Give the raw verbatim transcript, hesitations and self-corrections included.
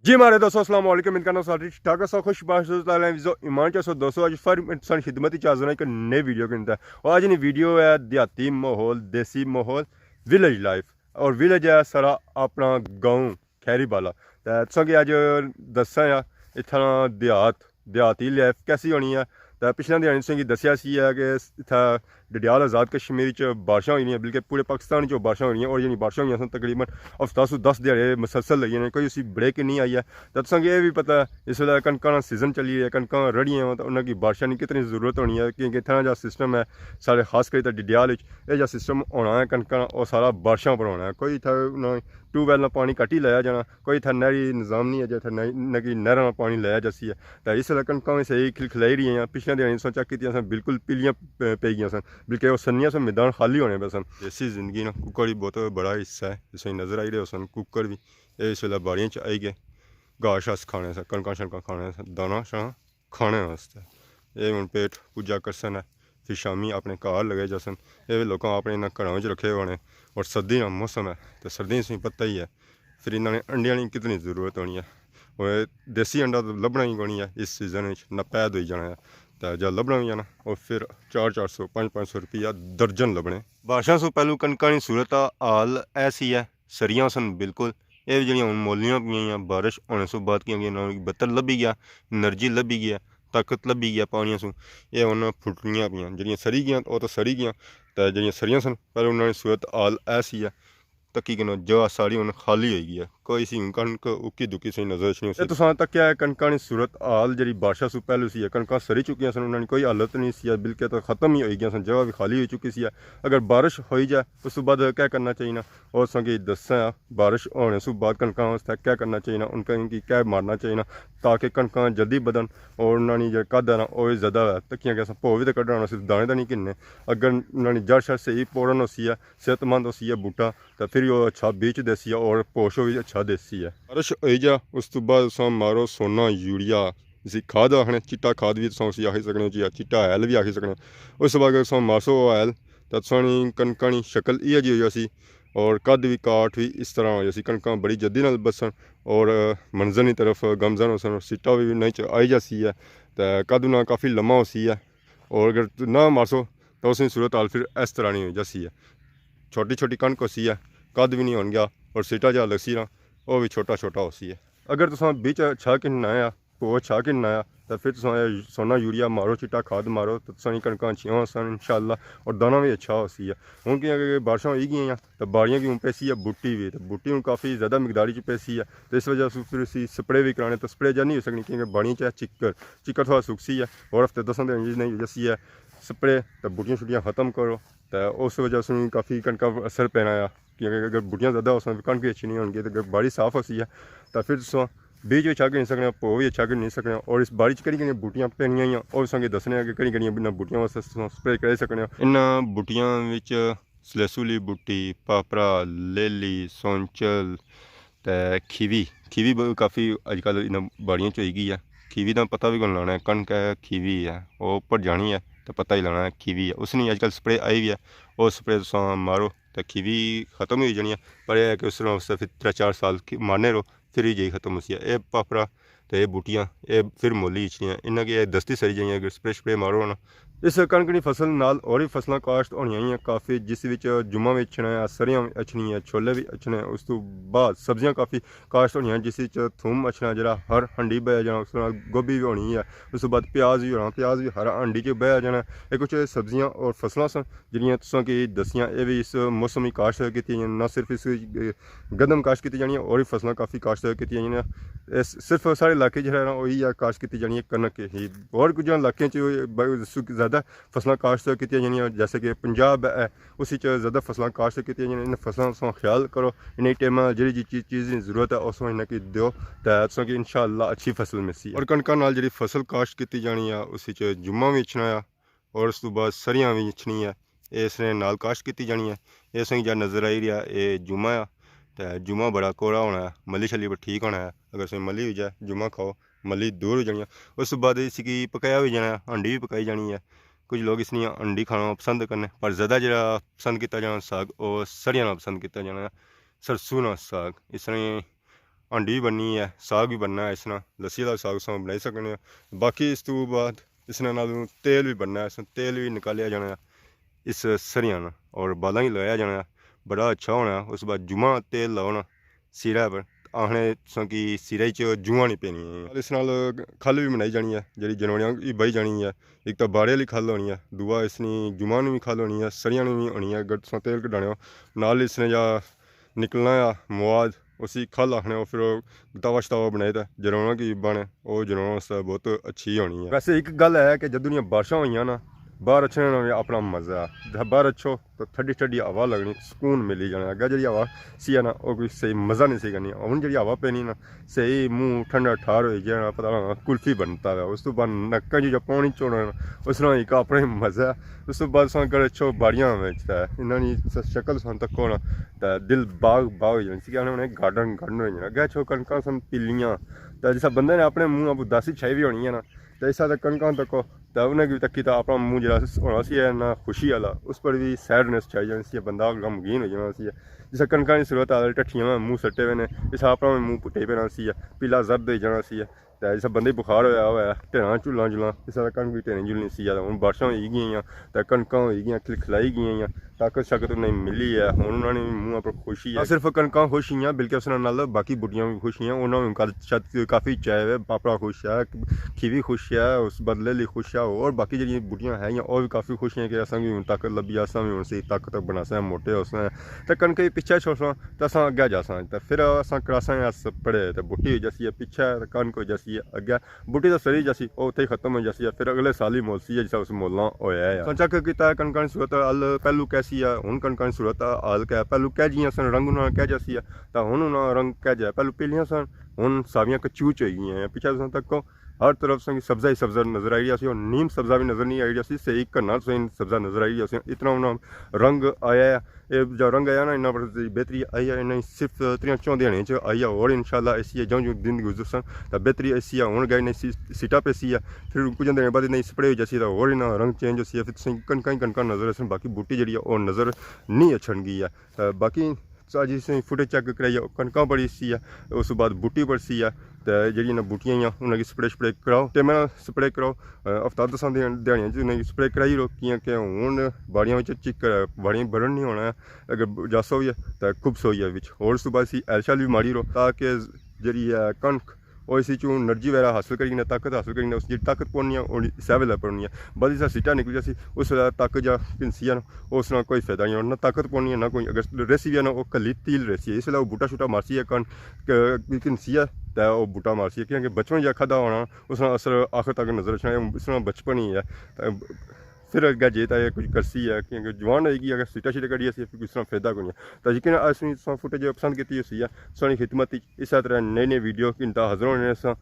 جی مارے دوستو، السلام علیکم۔ امید کرنا سارے ٹھیک ٹھاک ہسو، خوش باش ہسو، تعالیٰ عزت و ایمان چ ہسو۔ دوستو، اج پھر میں تساں خدمت چ حاضر ہاں ایک نئے ویڈیو کے اندر۔ اور اج نی ویڈیو ہے دیہاتی ماحول، دیسی ماحول، ویلیج لائف۔ اور ویلیج ہے سارا اپنا گاؤں کھیری بالا۔ تے تساں کی اج دساں یا اتھاں دیہات، دیہاتی لائف کیسی ہونی ہے۔ تے پچھلے دیہاڑی تساں کی دسیا سی ہے کہ اتھا ڈڈیال آزاد کشمیر چ بارشاں ہوئی رہیاں، بلکہ پورے پاکستان چ بارشاں ہوئی رہیاں، اور یعنی بارشاں ہوئی سن تقریباً ہفتہ سو دس دیہاڑے مسلسل لگی رہیاں، کوئی اسی بریک نہیں آئی ہے۔ تے تساں کی یہ بھی پتہ ہے، اس ویلے کنکاں نا سیزن چلی رہیا ہے، کنکاں رڑیاں ہوں، تے انہاں کی بارشاں نی کتنی ضرورت ہونی ہے، کیونکہ اتھاں جا سسٹم ہے سارے، خاص کری تے ڈڈیال وچ یہ جا سسٹم ہونا ہے، کنکاں نا، وہ سارا بارشاں پر ہونا ہے۔ کوئی اتھا انہاں ٹیوب ویل نا پانی کٹ ہی لایا جانا، کوئی اتھا نہری نظام نہیں ہے جتھا نہ، نہ کہ نہراں نا پانی لایا جاسی ہے۔ تے اس ویلے کنکاں وی صحیح کھلکھلائی رہی ہیں۔ پچھلے دیہاڑی سن چیک کیتی اساں، بالکل پیلیاں پ-، پئی گیاں سن، بلکہ وہ سنیاں سن، میدان خالی ہونے پے سن۔ دیسی زندگی نا کوکڑ وی بہت بڑا حصہ ہے، جس وچ نظر آئی رہے سن کوکڑ وی۔ اے اس ویلے باڑیاں چ آئی گئے، گھاہ شاس کھانے سن، کنکاں شنکاں کھانے سن، دانا شانا کھانے واسطے۔ اے ہن پیٹ پوجا کرسن ہے، پھر شامی اپنے گھر لگے جاسن۔ اے وی لوکاں اپنے انہاں گھراں وچ رکھے ہونے، اور سردی نا موسم ہے، تے سردی تساں پتہ ہی ہے، پھر انہاں نے انڈیاں نی کتنی ضرورت ہونی ہے۔ اور دیسی انڈا تو لبھنا ہی کونی ہے اس سیزن وچ، نہ پید ہوئی جانا ہے۔ تے جا لبھنا وی ہے نا، او پھر چار چار سو، پنج پنج سو روپیہ درجن لبھنے۔ بارشاں سوں پہلو کنکاں نی صورت حال ایسی ہے، سریاں سن بالکل۔ اے وی جیڑیاں ہن مولیاں پیاں، بارش ہونے سوں بعد، کیونکہ انہاں کی بتر لبھی گیا، انرجی لبھی گیا، طاقت لبھی گیا پانیاں سوں، اے ہن پھٹنیاں پیاں۔ جیڑیاں سری گیاں، او تاں سری گیاں، تے جیڑیاں سریاں سن، پہلے انہاں نی صورت حال ایسی ہے۔ تکی کنو جگہ ساری ہن خالی ہوئی گئی ہے، کوئی سی ہن کنک اکی دکی سی نظر اچھنی اے ہوسی۔ تساں تکیا ہے کنکاں نی صورت حال جیڑی بارشاں سوں پہلے سی ہے، کنکاں سری چکیاں سن، انہاں نی کوئی حالت نہیں سی ہے، بلکہ تو ختم ہی ہوئی گیاں سن، جگہ بھی خالی ہوئی چکی سی ہے۔ اگر بارش ہوئی جائے، اس تو بعد کیا کرنا چاہیے نا؟ اور تساں کی دساں، بارش ہونے سوں بعد کنکاں واسطے کیا کرنا چاہیے نا؟ ان کی کیا مارنا چاہیے نا، تاکہ کنکاں جلدی بدن اور انہاں نی جیڑا قد ہے نا، او وی زیادہ ہوئے۔ تکیاں کہ اساں بھو وی تے کڈنا ہونا، صرف دانے تے نہیں گھننے۔ اگر انہاں نی جڑ شڑ صحیح پورن ہوسی ہے، صحت مند ہوسی ہے بوٹا، تے پھر او اچھا بیج دیسی ہے اور پوش وی اچھا دیسی ہے۔ بارش ہوئی جا، اس تو بعد تساں مارو سونا یوریا، جسی کھاد آخنے، چٹا کھاد وی تساں اسی آخی سکنے ہو جی، یا چٹا ہیل وی آخی سکنے ہو۔ اس بعد اگر تساں مارسو او ہیل، تے تساں نی کنکاں نی شکل ایہہ جی ہو جاسی، اور قد وی کاٹ وی اس طرح ہو جاسی۔ کنکاں بڑی جلدی نال بسن، اور منظر نی طرف گامزن ہوسن، اور سٹا وی انہاں چ آئی جاسی ہے، تے قد انہاں کافی لمبا ہوسی ہے۔ اور اگر نہ مارسو، تو اس نی صورت حال پھر اس طرح نی ہو جاسی ہے۔ چھوٹی چھوٹی کنک ہوسی ہے، قد وی نہیں ہون گیا، اور سٹا جا لگسی نا، او وی چھوٹا چھوٹا ہوسی ہے۔ اگر تساں بیج اچھا کننا ہے، بھو اچھا کننا ہے، تے پھر تساں اے سونا یوریا مارو، چٹا کھاد مارو، تے تساں نی کنکاں اچھیاں ہوسن انشاءاللہ، اور دانا وی اچھا ہوسی ہے۔ ہن کیونکہ بارشاں ہوئی گئیاں، تے باڑیاں کی ہن پیسی ہے بوٹی وی، تے بوٹی ہن کافی زیادہ مقدار وچ پیسی ہے، تے اس وجہ سے پھر اسی سپرے وی کرانے، تے سپرے جا نہیں ہوئی سکنی، کیونکہ باڑیاں چ ہے چکر، چکر تھوڑا سکسی ہے، اور ہفتے دساں دن جی نہیں جاسی ہے سپرے، تے بوٹیاں شوٹیاں ختم کرو، تے اس وجہ سے کافی کنکاں پر اثر پینا ہے۔ کیونکہ اگر بوٹیاں زیادہ ہوسن، کنک وی اچھی نہیں ہونگی، تے اگر باڑی صاف ہوسی ہے، تے پھر تساں بیج وی اچھا گھنی سکنے ہو، بھو وی اچھا گھنی سکنے ہو، اور اس باڑی چ کہڑی کہڑی بوٹیاں پینیاں ہوئیاں، او تساں کی دسنے آں کہ کہڑی کہڑی انہاں بوٹیاں واسطے تساں سپرے کرائی سکنے ہو۔ انہاں بوٹیاں وچ سلیسو لی بوٹی، پاپرا، لیلی، سونچل، تے کھیوی، کھیوی ب-، کافی اج کل انہاں باڑیاں چ ہوئی گئی ہے۔ کھیوی دا پتہ وی کون لانا ہے، کنک ہے، کھیوی ہے، او اپر جانی ہے، تے پتہ ہی لانا ہے کھیوی ہے۔ اس نی اج کل سپرے آئی وی ہے، او سپرے تساں مارو، تے کھیوی ختم ہوئی جانی ہے۔ پر اے ہے کہ اس نال اس پھر ترے چار سال کی مارنے رہو، پھر ہی جائی ختم ہوسی ہے۔ اے پاپرا تے اے بوٹیاں، اے پھر مولی اچھنیاں، انہاں کی اے دستی سری جانیاں، اگر سپرے شپرے مارو نا۔ اس کنک نی فصل نال ہور وی فصلاں کاشت ہونیاں ہیاں کافی، جس وچ جمعہ وی اچھنا ہے، سریاں وی اچھنی ہے، چھولے وی اچھنے ہیں۔ اس تو بعد سبزیاں کافی کاشت ہونیاں، جس وچ تھوم اچھنا، جیڑا ہر ہنڈی بہیا جانا، اس نال گوبھی وی ہونی ہے، اس تو بعد پیاز وی ہونا، پیاز وی ہر ہنڈی چ بہیا جانا۔ اے کچھ سبزیاں اور فصلاں سن، جیڑیاں تساں کی دسیاں، اے وی اس موسم وچ کاشت کیتی جاندیاں، نہ صرف اس وچ، اے، گندم کاشت کیتی جانی ہے، ہور وی فصلاں کافی کاشت کیتی جانیاں۔ اے صرف ساڑے علاقے جیڑا ہے نا، اوہی ہے کاشت کیتی جانی ہے کنک ہی۔ ہور کچھ علاقے چ ب-، زیادہ فصلاں کاشت کیتی جانیاں، جیسے کہ پنجاب ہے، اس وچ زیادہ فصلاں کاشت کیتی جانیاں۔ انہاں فصلاں تساں خیال کرو، انہاں ٹائماں جیڑی جی چیز، چیز دی ضرورت ہے، اس وقت انہاں کی دیو، تے تساں کی انشاءاللہ اچھی فصل ملسی ہے۔ اور کنکاں نال جیڑی فصل کاشت کیتی جانی ہے، اس وچ جمعہ وی اچھنا ہے، اور اس تو بعد سریاں وی اچھنی ہے۔ اے اس نے نال کاشت کیتی جانی ہے۔ اے تساں کی جا نظر آئی رہیا، اے جمعہ ہے۔ تے جمعہ بڑا کوڑا ہونا ہے، ملی شلی پر ٹھیک ہونا ہے۔ اگر تساں ملی ہوئی جائے، جمعہ کھاؤ، ملی دور ہوئی جانی ہے۔ اس تو بعد اس کی پکایا وی جانا ہے، ہنڈی وی پکائی جانی ہے۔ کچھ لوگ اس نی ہنڈی کھانا پسند کرنے، پر زیادہ جیڑا پسند کیتا جانا ساگ، او سریاں نال پسند کیتا جانا ہے، سرسوں نال ساگ۔ اس نے ہانڈی وی بننی ہے، ساگ وی بننا ہے، اس نال لسی آلا ساگ اساں بنائی سکنے آں۔ باقی اس تو بعد اس نے نال تیل وی بننا ہے، اس نال تیل وی نکالیا جانا ہے اس سریاں نا۔ اور بالاں کی لگایا جانا ہے، بڑا اچھا ہونا ہے۔ اس بعد جمعہ تیل لاؤ نا سیرے پر، آخنے تساں کی سیرے چ جواں نہیں پینی ہے۔ اس نال کھل وی بنائی جانی ہے، جیڑی جنوڑیاں کی بائی جانی ہے۔ ایک تو باڑے والی کھل ہونی ہے، دوا اس نی جمعہ نی وی کھل ہونی ہے، سریاں نی وی ہونی ہے۔ اگر تساں تیل کڈھانے ہو، نال اس نے جا نکلنا آ مواد، اسی کھل آخنے، او پھر او گتاوا شتاوا بنائے تے جنوڑاں کی بانے، او جنوڑاں واسطے بہت اچھی ہونی ہے۔ ویسے ایک گل ہے کہ جدوں نیاں بارشاں ہوئیاں نا، باہر اچھنے نا وی اپنا مزہ ہے۔ جب باہر اچھو تو ٹھڈی ٹھڈی ہوا لگنی، سکون ملی جانا۔ اگے جیڑی ہوا سی ہے نا، او کوئی صحیح مزہ نہیں سی کرنی۔ ہن جیڑی ہوا پینی نا، صحیح منہ ٹھنڈا ٹھار ہوئی جانا، پتہ لگنا کلفی بنتا ہوا۔ اس تو بعد نکاں جو پانی چوڑنا، اس نال ایک اپنا ہی مزہ ہے۔ اس تو بعد اساں کڑے چھو باڑیاں وچ تے انہاں نی س-، شکل سن تکو نا، تے دل باغ باغ ہوئی جانا۔ اسی کہنے ہونے گارڈن گارڈن ہوئی جانا۔ اگے چھو کنکاں سن پیلیاں، تے جسا بندے نے اپنے منہ اپ اداسی چھائی وی ہونی ہے نا، تے اسا تے کنکاں تکو، تے انہیں کی تکی تے اپنا منہ جڑا س-، ہونا سی ہے نا خوشی والا، اس پر وی سیڈنس چھائی جانی سی، بندہ غمگین ہوئی جانا سی۔ جسا کنکاں نی صورت حال ٹٹھیاں ہوئے منہ سٹے ہوئے نے، اسا اپنا وی منہ پٹے پینا سی، پیلا زرد ہوئی جانا سی۔ تے جسا بندے بخار ہویا ہوا ہے، ڈھیراں جھلاں جھلاں، اسا کنک وی ڈھیریں جھلنی سی، تے ہن بارشاں ہوئی گئیاں، تے کنکاں ہوئی گئیاں، کھلکھلائی گئیاں، طاقت شاقت انہیں ملی ہے، ہن انہاں نے منہ پر خوشی ہے۔ نہ صرف کنکاں خوش ہوئیاں بلکہ اس نال باقی بوٹیاں وی خوش ہوئیاں، انہاں وی کل شاید کافی چائے ہوئے، پاپڑا خوش ہے، کھیوی خوش ہے، اس بدلے لی خوش ہے، اور باقی جیڑیاں بوٹیاں ہیں او وی کافی خوش ہیں کہ اساں کی ہن طاقت لبھی، اساں وی ہن صحیح طاقت بناساں، موٹے ہوساں۔ تے کنکے پچھے چھوڑساں، تے اساں اگے جاساں، تے پھر اساں کراساں اس پڑے تے بوٹی ہوئی جاسی ہے پچھے، تے کنک ہوئی جاسی ہے اگے۔ بوٹی تے سری جاسی، او اتھے ہی ختم ہوئی جاسی ہے، پھر اگلے سال ہی مولسی ہے جسا اس مولنا ہویا ہے۔ اساں چیک کیتا ہے کنکاں نی صورت حال پہلو کیسی ہے، ہن کنکاں نی صورت حال کیا ہے، پہلو کہہ جیاں سن، رنگ انہاں نا کہہ جاسی ہے، تے ہن انہاں نا رنگ کہہ جا ہے۔ پہلو پیلیاں سن، ہن ساویاں کچوچ ہوئی گئیاں ہیں۔ پچھے تساں تکو، ہر طرف تساں کی سبزہ ہی سبزہ نظر آئی رہیا سی، اور نیم سبزہ وی نظر نہیں آئی رہیا سی، صحیح گھنا تساں کی سبزہ نظر آئی رہیا سی۔ اتنا انہاں رنگ آیا ہے، اے جو رنگ آیا نا، انہاں پر بہتری آئی ہے، انہاں صرف تریاں چوہاں دیہاڑیاں چ آئی ہے، اور انشاءاللہ ایسی ہے، جوں جوں دن گزرسن تاں بہتری ایسی ہے۔ ہن گئے نے سی-، سیٹا پیسی ہے، پھر کچھ دیہاڑیاں بعد انہاں سپرے ہو جاسی تاں اور انہاں رنگ چینج ہوسی ہے، پھر تساں کنکاں ہی کنکاں نظر آسن، باقی بوٹی جیڑی ہے او نظر نہیں اچھن گئی ہے۔ تاں باقی تساں جی تساں فوٹیج چیک کرائی ہے، کنکاں بڑی سی ہے، اس بعد بوٹی بڑی سی ہے، تے جیڑی انہاں بوٹیاں ہیاں انہاں کی سپرے شپرے کراؤ، ٹیمے نال سپرے کراؤ۔ ہفتہ دساں دیہاڑیاں چ انہاں کی سپرے کرائی رو، کیاں کہ ہن باڑیاں وچ چک، باڑیاں بھرن نہیں ہونا ہے۔ اگر جاسو ہوئی ہے تاں کھبسو ہوئی ہے وچ، اور اس تو بعد اسی ایل شیل وی ماری رو تاکہ جیڑی ہے کنک او اسی چوں انرجی وغیرہ حاصل کری کنے، طاقت حاصل کری کنے، اس جیڑی طاقت پونی ہے او حصہ ویلے پونی ہے۔ بعد اس سیٹا نکل جاسی، اس ویلے طاقت جا گھنسی ہے نا، اس نال کوئی فائدہ نہیں ہے، نہ طاقت پونی ہے نہ کوئی، اگر ریسی وی ہے نا او کلی تیل ریسی ہے۔ اس ویلے او بوٹا شوٹا مارسی ہے کن-، ک-، گھنسی ہے تے او بوٹا مارسی ہے، کیونکہ بچپن جا کھدا ہونا اس نال اثر آخر تک نظر اچھنا ہے، اس نال بچپن ہی ہے۔ تے پھر اگے جے تاں اے کچھ کرسی ہے، کیونکہ جوان ہوئی گئی، اگر سیٹا شیٹا کڈی اسی، پھر کس طرح فائدہ کوئی نہیں۔ تاں یقین اس نی تساں فوٹیج پسند کیتی ہوسی ہے، ساڑی خدمت وچ اسے طرح نئی نئی ویڈیو گھنٹہ حاضر ہونے ساں۔